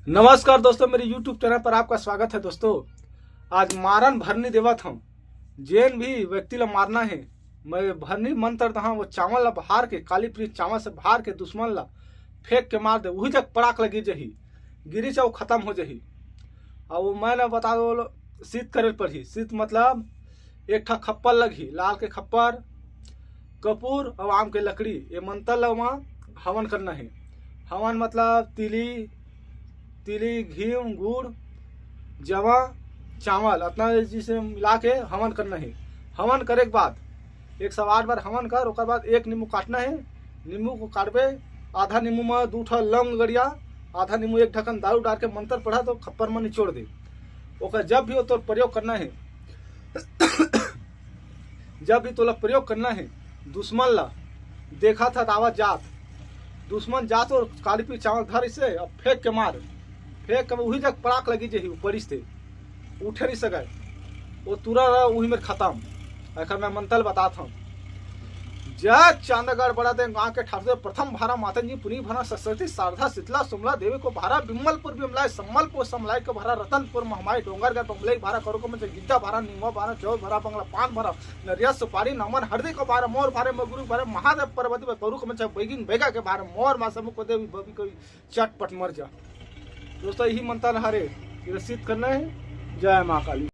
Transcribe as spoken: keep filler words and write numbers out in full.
नमस्कार दोस्तों, मेरे YouTube चैनल पर आपका स्वागत है। दोस्तों, आज मारन भरनी देवत हूँ। जेन भी व्यक्ति ला मारना है, मैं भरनी मंत्र दहा, वो चावल ला बहार के, काली पीली चावल से बहार के दुश्मन ला फेंक के मार दे, वही जग पड़ाक लगी जही, गिरी चाहे खत्म हो जही। अब वो मैं ना बता दो, सीत करे पड़ही। सीत मतलब एक ठा खप्पर लगही, लाल के खप्पर, कपूर और आम के लकड़ी। ये मंत्र ला वहाँ हवन करना है। हवन मतलब तिली, तिली, घी, गुड़, जवा, चावल, अतना जिसे मिला के हवन करना है। हवन करे के बाद एक सौ आठ बार हवन कर, ओकर बाद एक नींबू काटना है। नींबू को काटबे, आधा नींबू में दू ठा लौंग गड़िया, आधा नींबू एक ढक्कन दारू डाल के मंत्र पढ़ा तो खप्पर में निचोड़ दे। ओकर जब भी वो तोर प्रयोग करना है, जब भी तोला प्रयोग करना है, दुश्मन ला देखा था दावत जात, दुश्मन जात और काली पीली चावल धर इसे अब फेंक के मार, फेंक के वही जग पड़ाक लगी जही, वो पड़िस थे, उठे नहीं सके, वो तुरा रहा वही में खत्म। एकर मैं मंत्र बतात हूँ। जय चांदगढ़ बड़ा दे गांव के ठाकुर प्रथम भारा माता जी पुनी भारा सरस्वती शारदा शीतला सुमला देवी को भारा विमलपुर विमलाय सम्मलपुर समलाय को भारा रतनपुर महमाई डोंगरगढ़ बमलई भारा करू को मंच गिद्दा भारा निमवा भारा चौर भारा बंगला पान भारा नरिया सुपारी नमन हरदी को भारा मोर भारे मगरू भारे महादेव पर्वती पर करू को मंच बैगिन बैगा के भारा मोर माँ समूह को देवी बबी को चटपट मर जा। दोस्तों, यही मंत्र हरे, ये सीत करना है। जय माँ काली।